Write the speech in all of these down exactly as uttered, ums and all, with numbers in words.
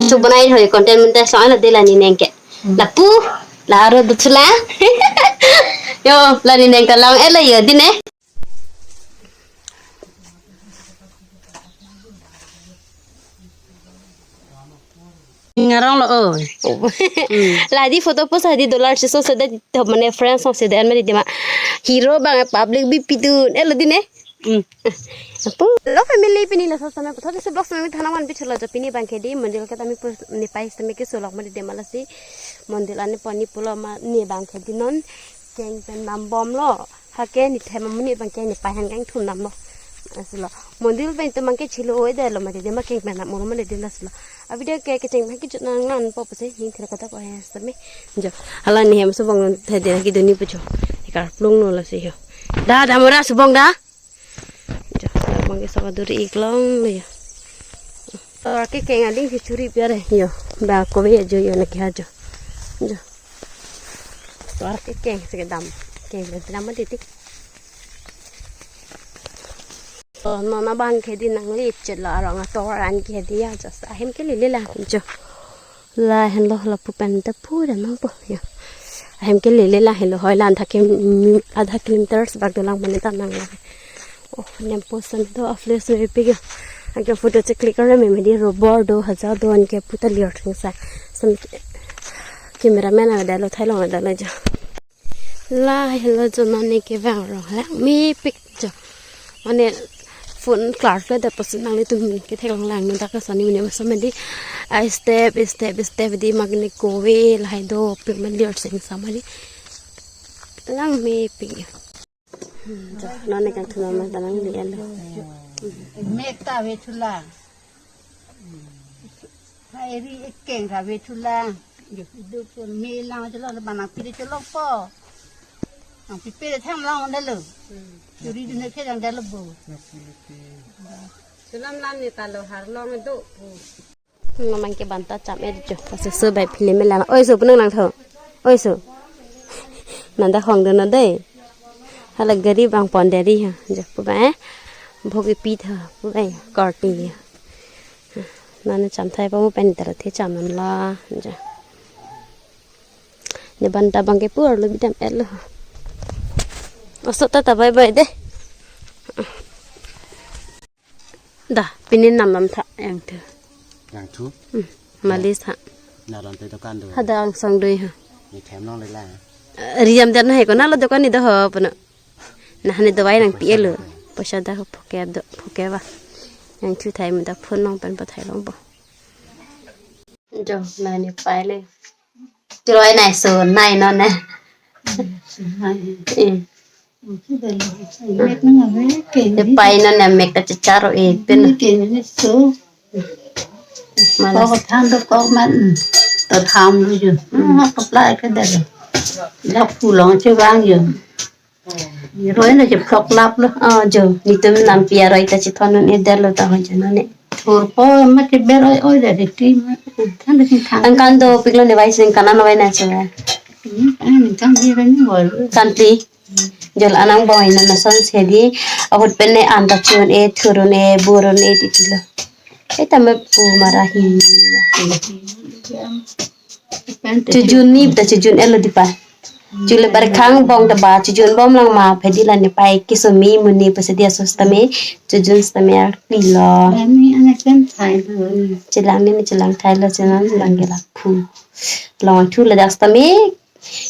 Chu bonai thoi content monetize song la de la ni neng ke. Lapu, la aro duthu la. Yo, la ni neng ta lang e la yo dine. Ngarong lo o. La di photo post hadi dollar si so so de mane friends song se de mane de ma. Hero bang public bi pidun. E lo dine. Hmm. Apo. Hello family, pini laso samai puthot isi vlog samai thanang van pithulo jo, pini bangke di mondir kata mi pu ni pai samai ke sulok ma di de ma lasi. Mondir ani poni pulo ma ni bangke di non keng pen nam bomlo. Hake ni thema muni bangke ni pai hang keng thum namlo. Aslo. Mondir pen to bangke chilo oi de lo ma di de ma keng pen nam mo ma di de laslo. Abi de ke kecheng bangke chut nang nan po pusi ning thira kata ko he samai. Jo. Hala ni hem subong thai de ki duni pucho. Ikar plung no lasi yo. Da da mura subong da. Jo, bangke sok aduri iklong lo ya. Tovar kekeng aling si churi piare yo. Ba kove ajo yo na kya jo. Jo. Tovar kekeng si kedam. Keng le dam ma titik. Oh, non abangke di nangli chet lo arong atovar an ke di ya jo. Ahem ke lele la jo. La henlo lapu pen ta pura nangpo ya. Ahem ke lele la henlo hoi la adha kim, adha kilometers bak dolang mane ta nang la. Oh, nempo san do afle so epic ya. Anke photo che click kare me me di robor do haja do anke puta lior thengsa. Sam cameraman ada lo thailong ada lo jo. La henlo jo non ne kevang rong lang mepik jo. Mane phone klar ke da pos nanglitum ke theklong lang no dak soni mane maso mane di, ah, step step step di magne kove lahai do pik mane lior seng sa mane lang mepik. Hmm, jo, non ne kangthum ma ta nang di alo. Mek ta ve chula. Ha eri ekeng ra ve chula. Yo, duk so me lang chula, bang nangpi de chulok po. Nangpi pe de tham lang de lo. Churi dun ne phe lang de lo bo. Chulam lam ni ta lo har long do pu. Namang ke banta cham e jo. Pasu su bai film me lama. Oi su punang nang tho. Oi su. Nanda khong dun na dei. Hala gari bang pon deri ha. Jo pu ba eh. Bhok ipi tha pu ba eh. Korti. Nana cham thai pa mu pen tara the cham non la. Jo. Ne banta bangke pu arlo bidam et lo. Oso ta ta bye bye de. Da, pini nam lam tha yang thu. Yang thu? Hmm. Malis tha. Naran te dokan do. Hada angsong doi ha. Ni them long le la. Eh, riam der na hai ko na lo dokan ni do ho puno. Nah ni dawai nangpi e lo. Poisa da ho phoke do, phoke ba. Yang thu thai mu da phone long pen pathai long bo. Jo, nai ni pai le. Chiroi nai so, nai non ne. Eh. Mek nang ave ke. Te pai non ne mek ta chicharo e pin. Ke ni so. Malas. Kok than do kok man. To tham lu ju. Ah, kaplai ke da. Lak pu long che vang ju. Roi na che phlok lap lo. Ah, jo. Netum nampi aroi ta chithon non e der lo ta ho jo non ne. Thur po ma che ber oi oi da de ti ma. Than de thang. Ang kan do pik lo ne vai sing kanan vai na che. Hmm, ang kan di ran ni bol. Kan pli. Jol anang bong ina na son se di. Ahut pen ne an ta chun e thurun e burun e di ti lo. Eta me pu marahi. Chujun ni ta chujun elo di pa. Chule bar khang bong ta ba chujun bom lang ma phedi la ne pai kisomi muni pasadi asos tame chujun tame ar pilo. Ani ana kan thai lo. Chilang ni chilang thai lo chilang lang gela khu. Long thu la dak tame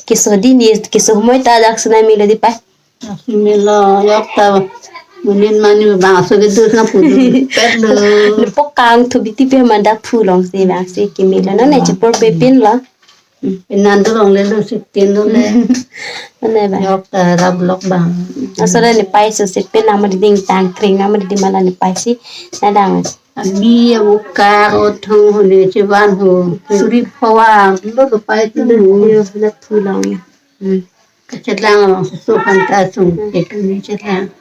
kiso di ni kiso moi ta dak sina mi lo di pa. Asimilo yok ta munin mani bang so ke dus na pu pet lo. Nepo kang thu biti pe manda phu long si bang si kimi lo na ne chipor pe pin lo. Pinan do long le lo si tin lo le. Mane ba. Yok ta rap lok bang. Asore ne pai so si pe nama di ding tang kring nama di mala ne pai si na dang. Abi abu ka o thong ho ne chi van ho. Suri phawa lo lo pai tu. Yo na phu long. Hmm. Kachelang along susu kan ta sung, hmm, tekuni chelang.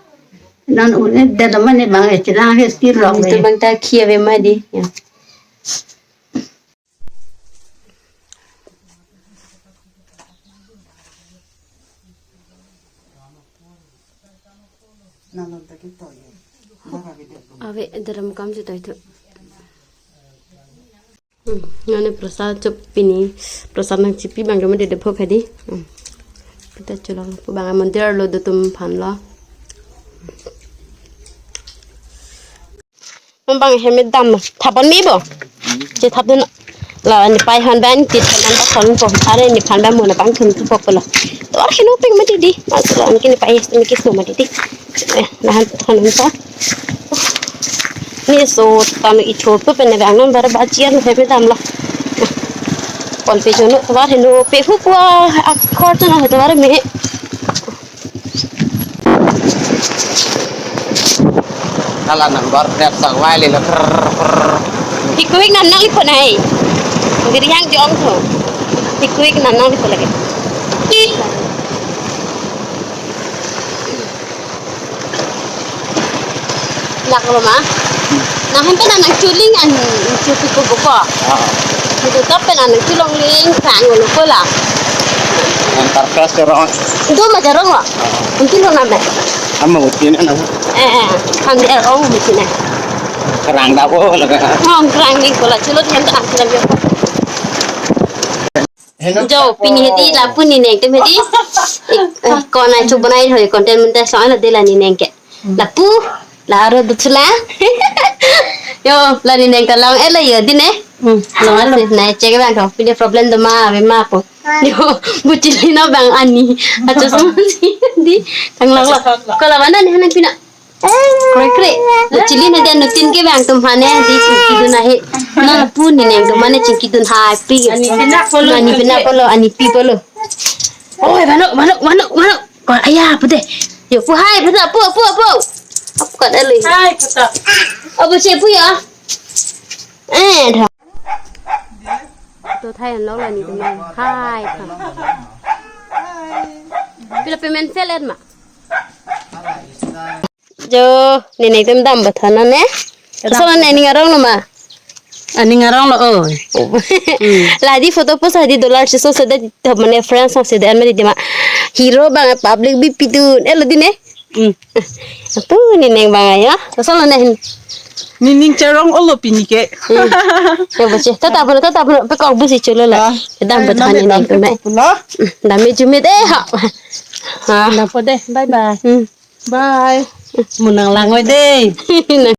Non une dada mane bang e chelang he stir lok. Itu le bang ta khia ve ma di. Ya. Ave daram kam si toi tu. Hmm, nane prasad chop pini. Prasad nangchipi abang keme dede phok hedi. Hmm. Kita chulong pu abang mondir lo do atum aphan lo. Mambang hem dam thapon me bo. Che thap dun. La nepei aphan abang tit aphan ba thon po. Are nephan abang mo na abang thun tu pok lo. To ar heno peng mati di. Mas lo anke nepei es me kis lo mati di. Eh, nahan thon pa. Ni so tanu icho pu pen abang non bar ba chian hem dam lo. Kon pe jono to ar heno pe hu kwa akhor to na to ar me. Hala number plate sang vai le na krr, krr. Hikuik nan nangli phone hai. Giri hang jong tho. Hikuik nan nangli phone lagi. Lak lo ma. Nang hem pen nang chuling an chupi ko boko. Ah. Itu top pen nang chulong ling sang lo ko la. Antar kelas ke orang. Itu macam orang lo. Mungkin lo nama. Ama utin ana. Eh, eh, kan dia orang mungkin eh. Kerang dah po. Ngong kerang ni ko la chulut kan tak kerang dia. Heno Jo, pini hedi lapu ni neng atum hedi. Eh, eh, kona chu banai thoi content montage song la de la ni neng ke. Lapu, la aro dut chula. Yo, la ni neng ta long eh la yo di ne. Hmm, long alo. Na check bang ko, pini problem do ma, ave ma po. Yo, bu chili no bang ani. Acho sum si di. Tang long lo. Ko la bana ni hanang pina. Kre kre. Chili na dia nutin ke bang atum aphan ne di chingki dun ahe. Non pu ni neng atum aphan ne chingki dun hai pi. Ani pina polo. Ani pina polo, ani pi polo. Oi, mano, mano, mano, mano. Ko aya, pu de. Yo, pu hai, pu da, pu, pu, pu. Apu kat ali. Hai, kata. Apu che pu ya. Eh, dah. To thai an lo la ni atum hai. Pila payment fail et ma. Jo, ni neng atum dam ba thana ne. Kedam. Asal ne ning arong lo ma. Aning arong lo, oh. La di photo post hedi dollar chiso se de top mane friends se de mane di ma. Hero bang public bi pidun. Eh, lo di ne. Hmm. Apu ni neng bang ya. Asal ne hin. Ni ning cherong olo pini ke. Hmm. Ya bache. Tata pun, tata pun, pekok busi chulo la. Ah. Kedam ba thana ni neng atum. Pulo. Dam me jumit eh ha. Ha. Dam po de. Bye bye. Hmm. Bye. Mo nang lang oi de.